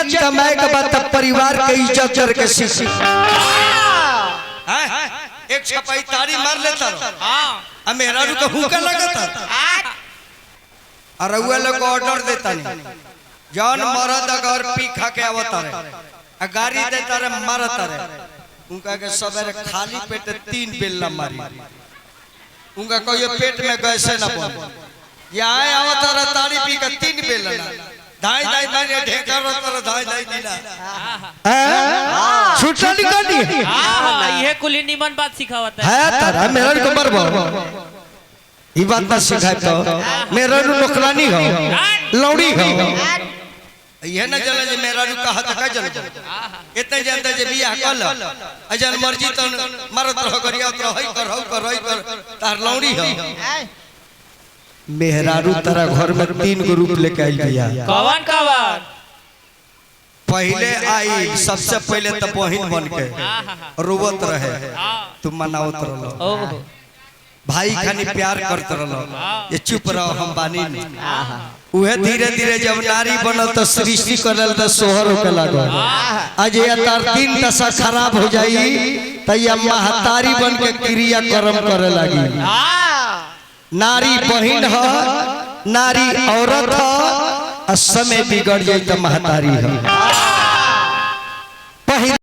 इज्जत कमाए के बाद तब परिवार के इज्जत करके सीखी। हैं? एक छपाई तारी मार लेता रहो। आ मेहरारू के हुक्का लगता और रउआ लोग ऑर्डर देता नहीं। जौन मरद अगर पी खा के आवता रहे आ गाड़ी देता रहे, मारता रहे, उनका के सवेरे खाली पेट 3 बेल मारी, उनका कहियो पेट में गैसे ना बने। ये आए आवता रहे तारी पी के 3 बेल ना धाई धाई मारे ढेकर रहता रहे, धाई धाई दिला छूटल निकली। हाँ, ये कुली निमन बात सिखावता है। है तारा मेरा को मरबो ई बात ना सिखाए तो मेरा नु नौकरानी हो, लौड़ी हो। यह न चले जे मेरा नु कहा त का चले, इतने जानते जे बियाह कर ल अजन मर्जी तन मरत रहो, करिया रहो, हई कर हई कर हई कर, तार लौड़ी हो। मेहरारू तारा घर में 3 गो रूप लेके आइल बिया। कवन कवन? पहले आई सबसे पहले तो बहिन बन के रोवत रहे, तुम मनावत रहो, ओहो भाई खानी प्यार करत रहो, ये चुप रहो हम बानी नहीं। उहे धीरे धीरे जब नारी बनल तो सृष्टि करल तो सोहर होके लागल। आज ये तार 3 दशा खराब हो जाई त ये महतारी बन के क्रिया कर्म करे लागी। नारी बहिन ह, नारी औरत ह, आ समय बिगड़ जाई त महतारी ह।